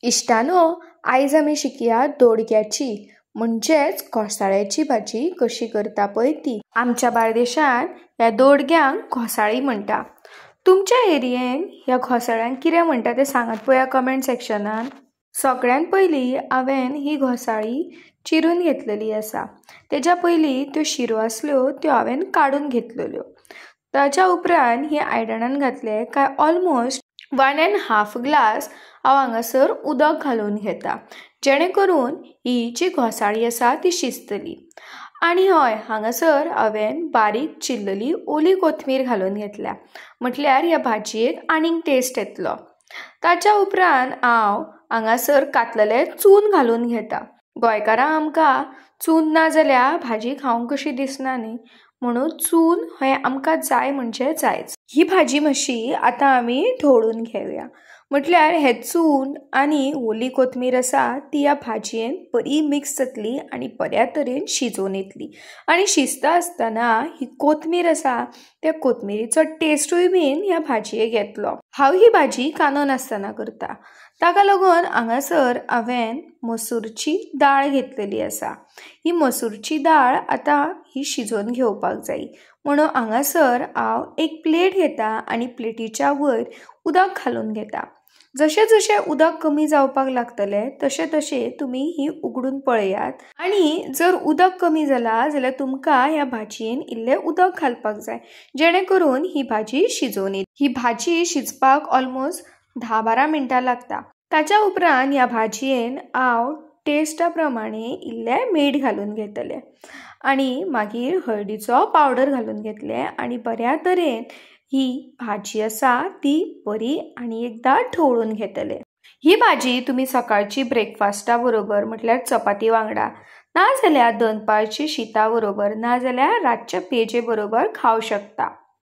इश्टानो, आयज आमी शिकया दोडक्याची म्हणजेच घोसाळ्याची भाजी कशी करता पळय ती. आमच्या बार्देशांत ह्या दोडग्यांक घोसाळी म्हणटा. तुमच्या एरियेन ह्या घोसाळ्यांक कितें म्हणटा तें सांगात पळया कमेंट सेक्शनान. सगळ्यात पयलीं हांवें ही घोसाळी चिरून घेतलेली आसा. तेज्या पयलीं त्यो शिरो आसल्यो त्यो हांवें काडून घेतलेल्यो. ताच्या उपरांत ही आयदनान घातले काय ऑलमोस्ट 1.5 ग्लास हांव हांगासर उदक घालून घेता, जेणे करून ही जी घोसाळी आसा ती शिजतली. आनी हय, हांगासर हांवें बारीक चिरलेली ओली कोथमीर घालून घेतल्या, म्हटल्यार ह्या भाजयेक आनीक टेस्ट येतलो. ताच्या उपरांत हांव हांगासर कातलेलें चून घालून घेता. गोंयकारांक आमकां चून ना जाल्यार भाजी खावंक कशी दिसना न्ही, म्हणून चून हें आमकां जाय म्हणजे जायच. ही भाजी मातशी आतां आमी ढवळून घेवया, म्हटल्यार हें चून आनी ओली कोथमीर आसा ती ह्या भाजयेन बरी मिक्स जातली आनी बऱ्या तरेन शिजोवन येतली. आनी शिजता आसतना ही कोथमीर आसा त्या कोथमिरीचो टेस्टूय बीन ह्या भाजयेक येतलो. हांव ही भाजी कांदो नासतना करता, ताका लागून हांगासर हांवें मसूरची दाळ घेतलेली आसा. ही मसूरची दाळ आतां ही शिजोवन घेवपाक जाय, म्हणून हांगासर हांव एक प्लेट घेता आनी प्लेटीच्या वयर उदक घालून घेता. जशें जशें उदक कमी जावपाक लागतलें तशें तशें तुमी ही उगडून पळयात, आनी जर उदक कमी जाला जाल्यार तुमकां ह्या भाजयेन इल्लें उदक घालपाक जाय, जेणे करून ही भाजी शिजोवन येतली. ही भाजी शिजपाक ऑलमोस्ट 10-12 मिनटां लागता. ताच्या उपरांत ह्या भाजयेन हांव टेस्टा प्रमाणे इल्लें मीठ घालून घेतलें आनी मागीर हळदीचो पावडर घालून घेतलें आनी बऱ्या तरेन ही भाजी आसा ती बरी आनी एकदां ढवळून घेतले. ही भाजी तुमी सकाळची ब्रेकफास्टा बरोबर म्हटल्यार चपाती वांगडा, नाजाल्यार दनपारची शिता बरोबर, नाजाल्यार रातच्या पेजे बरोबर खावं शकता.